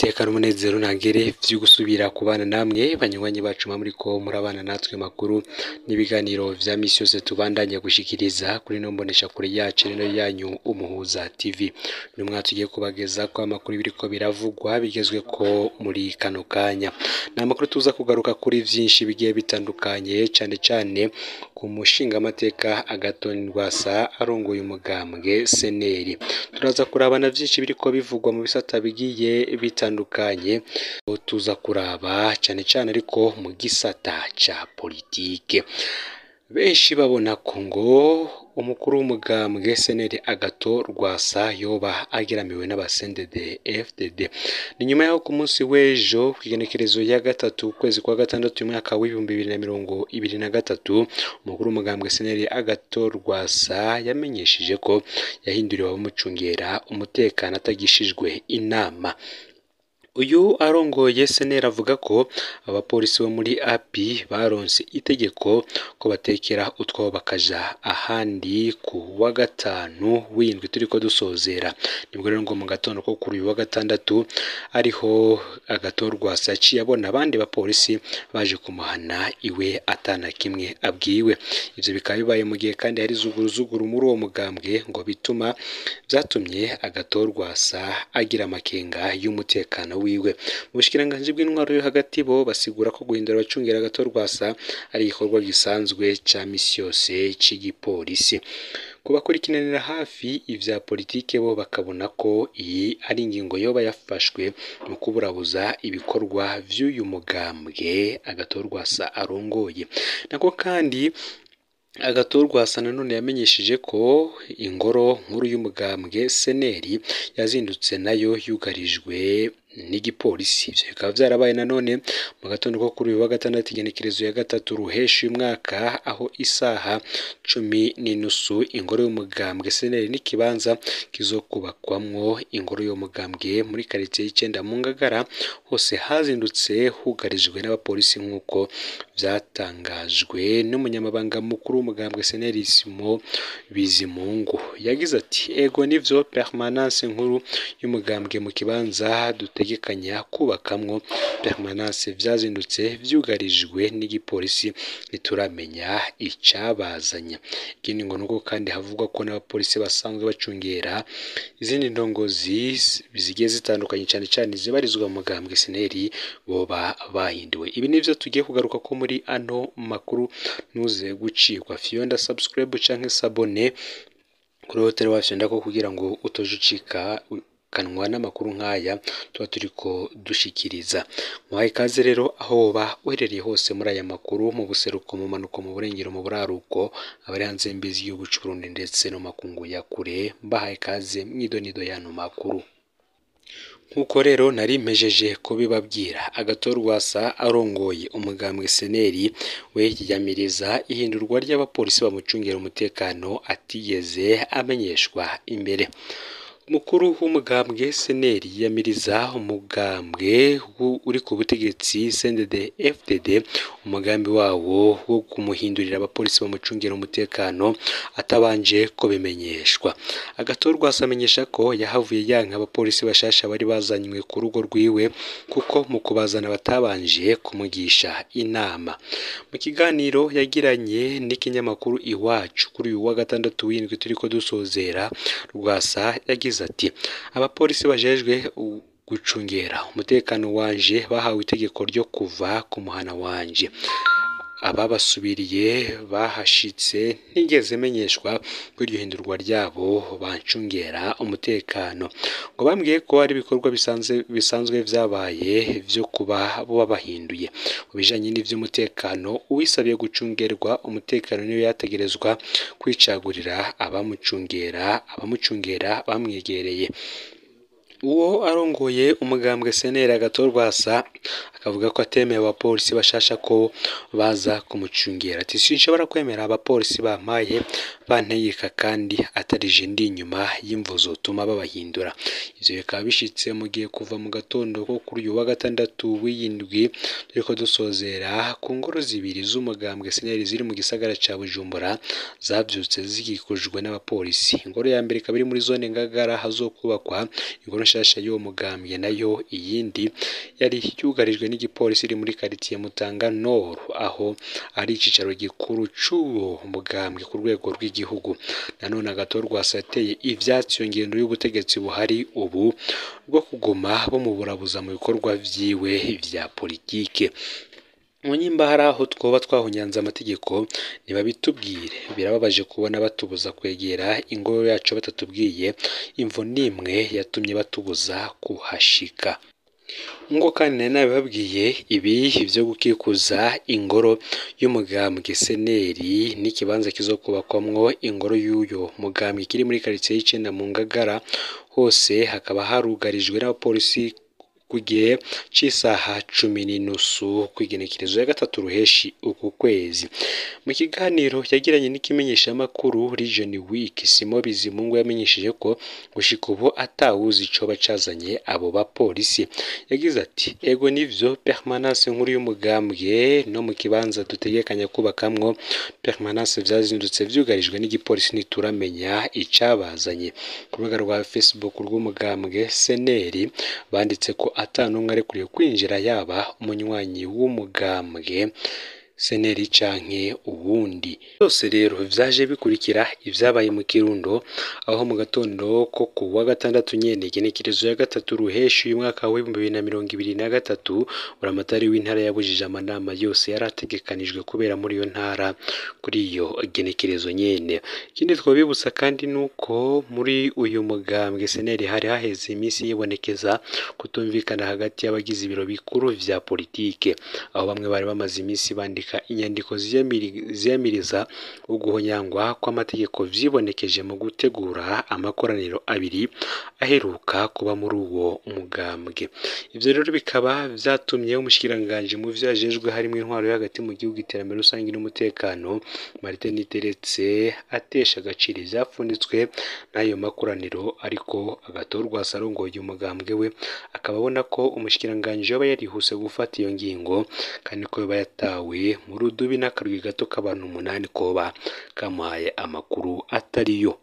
Iteka n'umunezero ntangere vyo gusubira kubana namwe banywanyi bacu muriko murabana natwe makuru n'ibiganiro vya misi yose tubandanya gushikiriza kuri no mbonesha kure yacu rino yanyu Umuhuza TV. Uyu mwaka tugiye kubageza ko amakuru biriko biravugwa bigezweko muri kano kanya. Ni amakuru tuza kugaruka kuri vyinshi bigiye bitandukanye, cane cane ku mushingamateka Agathon Rwasa arongoye umugambwe CNL. Turaza kurabana vyinshi biriko bivugwa mu bisata bigiye bitandukanye, tuza kuraba cane cane ariko mu gisata ca politike. Benshi babona ko ngo umukuru w'umugambwe CNL Agathon Rwasa yoba ageramiwe n'abasendede FDD. Ni nyuma yaho ku munsi w'ejo kw'igenekerezo ya gatatu ukwezi kwa gatandatu umwaka w'2023 umukuru w'umugambwe CNL Agathon Rwasa yamenyesheje ko yahinduriwe abamucungera umutekano atagishijwe inama. Uyu arongoye CNL avuga ko abapolisi bo muri API baronse itegeko ko batekera utwabo bakaja ahandi ku wa gatanu w'indwi turiko dusozera. Nibwo rero ngo mu gatondo ko kuri uyu wa gatandatu ariho Agathon Rwasa yaciye abona abandi bapolisi baje kumuhana iwe atana kimwe abwiwe. Ivyo bikaba bibaye mu gihe kandi hari zuguruzuguru muri uwo mugambwe ngo bituma vyatumye Agathon Rwasa agira amakenga y'umutekano wiwe. Mu bushikiranganji bw'intwaro yo hagati bo basigura ko guhindura abacungera Agathon Rwasa ari igikorwa gisanzwe ca misi yose c'igipolisi. Ku bakurikiranira hafi ivya politike bo bakabona ko iyi ari ingingo yoba yafashwe mu kuburabuza ibikorwa vy'uyu mugambwe Agathon Rwasa arongoye. Nako kandi Agathon Rwasa nanone yamenyesheje ko ingoro nkuru y'umugambwe CNL yazindutse nayo yugarijwe n'igipolisi. Ivyo bikaba vyarabaye nanone mu gatondo ko kuri uyu wa gatandatu igenekerezo ya gatatu ruheshi uyu mwaka, aho isaha 10:30 ingoro y'umugambwe CNL n'ikibanza kizokubakwamwo ingoro y'umugambwe muri karitiye y'icenda mu Ngagara hose hazindutse hugarijwe n'abapolisi nk'uko vyatangajwe n'umunyamabanga mukuru w'umugambwe CNL Simon Bizimungu. Yagize ati: "Ego nivyo, permanence nkuru y'umugambwe mu kibanza dutegekanya kubakamwo permanence vyazindutse vyugarijwe n'igipolisi, ntituramenya icabazanye." Ikindi ngo nuko kandi havugwa ko n'abapolisi basanzwe bacungera izindi ndongozi zigiye zitandukanye cane cane zibarizwa mu mugambwe CNL boba bahinduwe. Ibi nivyo tugiye kugaruka ko muri ano makuru, ntuze gucikwa. Fyonda subscribe canke s'abonner kuri hoteli wafyonda ko kugira ngo utoje ucika kanwa n'amakuru nk'aya tuba turiko dushikiriza. Muhaye ikaze rero aho woba uherereye hose muri aya makuru, mu buseruko, mu manuko, mu burengero, mu buraruko, abari hanze y'imbizi y'igihugu c'u Burundi ndetse no makungu ya kure, mbahaye ikaze mw'idonido y'ano makuru. Nkuko rero nari mpejeje kubibabwira, Agathon Rwasa arongoye umugambwe CNL we yiyamiriza ihindurwa ry'abapolisi bamucungera umutekano atigeze amenyeshwa imbere. Umukuru w'umugambwe CNL yiyamiriza umugambwe uri ku butegetsi CNDD FDD umugambi wawo wo kumuhindurira abapolisi bamucungira umutekano atabanje kubimenyeshwa. Agathon Rwasa amenyesha ko yahavuye yanka abapolisi bashasha bari bazanywe ku rugo rwiwe kuko mu kubazana batabanje kumugisha inama. Mu kiganiro yagiranye n'ikinyamakuru Iwacu kuri uyu wa gatandatu w'indwi turiko dusozera, Rwasa yagize ati: "Abapolisi bajejwe gucungera umutekano wanje bahawe itegeko ryo kuva ku muhana wanje. Ababasubiriye bahashitse ntigeze menyeshwa ko iryo hindurwa ryabo bancungera umutekano. Ngo bambwiye ko ari ibikorwa bisanzwe vyabaye vyo kuba babahinduye. Mu bijanye n'ivy'umutekano, uwisabiye gucungerwa umutekano niwe yategerezwa kwicagurira abamucungera bamwegereye." Uwo arongoye umugambwe CNL Agathon Rwasa akavuga ko atemeye abapolisi bashasha ko baza kumucungera. Ati: "Sinshobora kwemera abapolisi bampaye bantegeka kandi atarije ndi inyuma y'imvo zotuma babahindura." Ivyo bikaba bishitse mu gihe kuva mu gatondo ko kuri uyu wa gatandatu w'iyindwi turiko dusozera ku ngoro zibiri z'umugambwe CNL ziri mu gisagara ca Bujumbura zavyutse zikikujwe n'abapolisi. Ingoro ya mbere ikaba iri muri zone Ngagara hazokubakwa ingoro nshasha y'uwo mugambwe, nayo iyindi yari yugarijwe n'igipolisi iri muri karitiye Mutanga Nord, aho ari icicaro gikuru c'uwo mugambwe ku rwego rw'igihugu. Nanone Agathon Rwasa yateye ivyatsi iyo ngendo y'ubutegetsi buhari ubu bwo kuguma bumuburabuza mu bikorwa vyiwe vya politike. Mu nyimba hari aho twoba twahunyanze amategeko ntibabitubwire, birababaje kubona batubuza kwegera ingoro yacu batatubwiye imvo n'imwe yatumye batubuza kuhashika. Nk'uko kandi nari nabibabwiye, ibi vyo gukikuza ingoro y'umugambwe seneri n'ikibanza kizokubakwamwo ingoro y'uyo mugambwe kiri muri karitiye y'icenda mu Ngagara, hose hakaba harugarijwe n'abapolisi ku gihe c'isaha 10:30 kw'igenekerezo ya 3 ruheshi uku kwezi. Mu kiganiro yagiranye n'ikimenyeshamakuru Region Week, Simon Bizimungu yamenyesheje ko gushika ubu atawuzi icoba cazanye abo bapolisi. Yagize ati: "Ego nivyo, permanence nkuru y'umugambwe no mu kibanza dutegekanya kubakamwo permanence vyazindutse vyugarijwe n'igipolisi, ntituramenya icabazanye." Ku rubuga rwa Facebook rw'umugambwe seneri banditse ko ata n'umwe arekuriwe kwinjira, yaba umunywanyi w'umugambwe seneri canke uwundi. Byose rero vyaje bikurikira ivyabaye mu Kirundo, aho mu gatondo ko ku wa gatandatu nyene igenekerezo ya 3 ruheshi uyu mwaka w'2023, buramatari w'intara yabujije amanama yose yari ategekanijwe kubera muri iyo ntara kuri iyo genekerezo nyene. Ikindi twobibutsa kandi nuko muri uyu mugambwe seneri hari haheze iminsi yibonekeza kutumvikana hagati y'abagize ibiro bikuru vya politike, aho bamwe bari bamaze iminsi bandika inyandiko ziyamiriza uguhonyangwa kw'amategeko vyibonekeje mu gutegura amakoraniro abiri aheruka kuba muri uwo mugambwe. Ivyo rero bikaba vyatumye umushikiranganji mu vyo ajejwe harimwo intwaro yo hagati mu gihugu, iterambere rusangi n'umutekano, Martin Niteretse atesha agaciro ivyapfunditswe n'ayo makoraniro, ariko Agathon Rwasa arongoye umugambwe we akaba abona ko umushikiranganji yoba yarihuse gufata iyo ngingo, kandi ko yoba yatawe mu rudubi n'akarwi gato k'abantu 8 koba kamuhaye amakuru atariyo.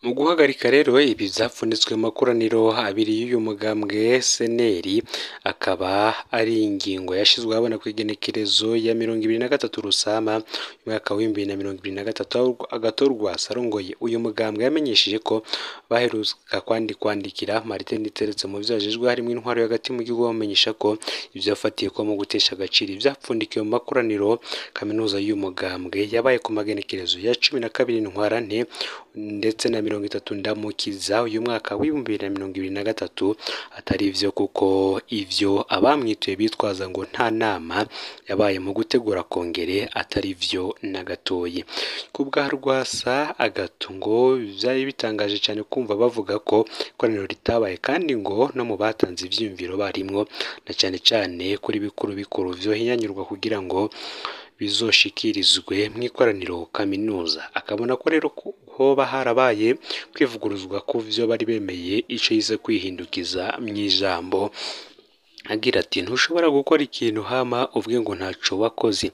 Mu guhagarika rero ibi vyapfunditswe mu makoraniro abiri y'uyu mugambwe seneri, akaba ari ingingo yashizwe ahabona kw'igenekerezo ya 23 Rusama umwaka w'2023, Agathon Rwasa arongoye uyu mugambwe yamenyesheje ko baheruka kwandikira Martin Niteretse mu vyo ajejwe harimwo intwaro yo hagati mu gihugu, bamenyesha ko ivyo yafatiye ko mu gutesha agaciro ivyapfundikiwe mu makoraniro kaminuza y'uyu mugambwe yabaye ku magenekerezo ya 12 Ntwarante ndetse na 30 Ndamukiza uyu mwaka w'2023 atari ivyo, kuko ivyo abamwituye bitwaza ngo nta nama yabaye mu gutegura kongere atari vyo na gatoyi. Ku bwa Rwasa Agathon ngo vyari bitangaje cane kumva bavuga ko ikoraniro ritabaye, kandi ngo no mu batanze ivyiyumviro barimwo, na cane cane kuri bikuru bikuru vyohinyanyurwa kugira ngo bizoshikirizwe mw'ikoraniro kaminuza. Akabona ko rero hoba harabaye kwivuguruzwa ku vyo bari bemeye, ico yize kwihindukiza mw'ijambo agira ati: "Ntushobora gukora ikintu hama uvuge ngo ntaco wakoze."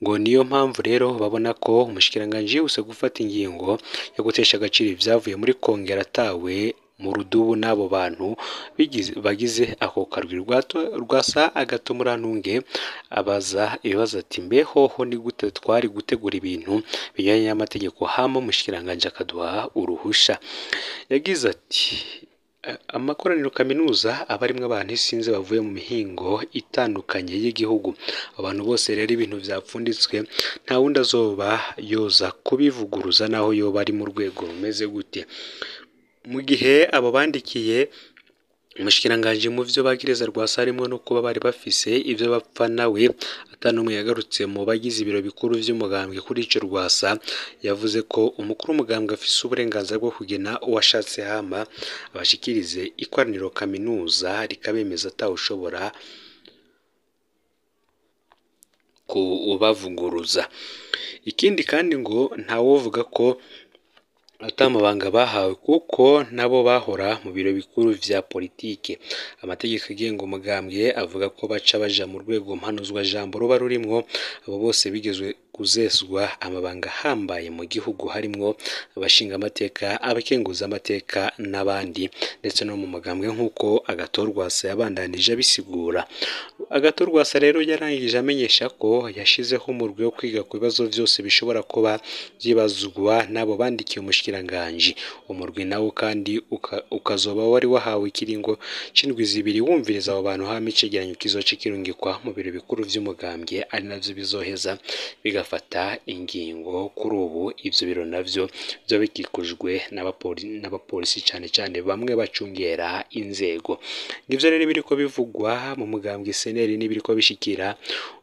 Ngo niyo mpamvu rero babona ko umushikiranganji yihuse gufata ingingo yo gutesha agaciro ivyavuye muri kongere atawe mu rudubu n'abo bantu bagize ako karwi. Rwasa Agathon Murantunge abaza ibibazo ati: "Mbe hoho ni gute twari gutegura ibintu bijanye n'amategeko hama umushikiranganji akaduha uruhusha?" Yagize ati: "Amakoraniro kaminuza aba arimwo abantu isinzi bavuye mu mihingo itandukanye y'igihugu. Abantu bose rero ibintu vyapfunditswe nta wundi azoba yoza kubivuguruza naho yoba ari mu rwego rumeze gute." Mu gihe abo bandikiye umushikiranganji mu vyo bagiriza Rwasa harimwo no kuba bari bafise ivyo bapfa nawe ata n'umwe yagarutse mu bagize ibiro bikuru vy'umugambwe. Kuri ico Rwasa yavuze ko umukuru w'umugambwe afise uburenganzira bwo kugena uwashatse hama abashikirize ikoraniro kaminuza rikabemeza atawushobora kubavuguruza. Ikindi kandi ngo ntawovuga ko ata mabanga bahawe kuko nabo bahora mu biro bikuru vya politike. Amategeko agenga umugambwe avuga ko baca baja mu rwego mpanuzwajambo ruba rurimwo abo bose bigezwe kuzeswa amabanga ahambaye mu gihugu, harimwo abashingamateka, abakenguzamateka n'abandi, ndetse no mu mugambwe nk'uko Agathon Rwasa yabandanije abisigura. Agathon Rwasa rero yarangije amenyesha ko yashizeho umurwi wo kwiga ku bibazo vyose bishobora kuba vyibazwa n'abo bandikiye umushikiranganji. Umurwi nawo kandi ukazoba wari wahawe ikiringo c'indwi 2 wumviriza abo bantu, hama icegeranyo kizoca kirungikwa mu biro bikuru vy'umugambwe, ari navyo bizoheza bigafata ingingo. Kuri ubu ivyo biro navyo vyoba bikikujwe n'abapolisi cane cane bamwe bacungera inzego. Ngivyo rero biriko bivugwa mu mugambwe CNL n'ibiriko bishikira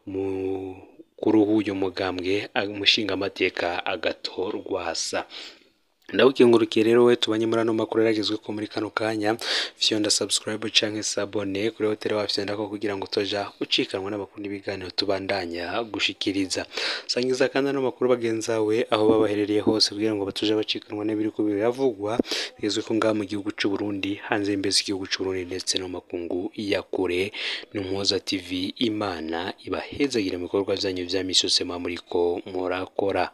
mukuru w'uyu mugambwe umushingamateka Agathon Rwasa. Ndawukengurukiye rero we tubanye muri ano makuru yaragezweko muri kano kanya. Fyonda subscribe canke s'abonner kuri hoteli wafyonda ko kugira ngo utoja ucikanwa n'amakuru n'ibiganiro tubandanya gushikiriza. Sangiza kandi ano makuru bagenzawe aho babaherereye hose kugira ngo batoja bacikanwa n'ibiriko biravugwa bigezweko ngaha mu gihugu c'u Burundi, hanze y'imbezi igihugu c'u Burundi ndetse no makungu ya kure. N'Umuhoza TV, Imana ibahezagire mu bikorwa vyanyu vya misi yose muba muriko murakora.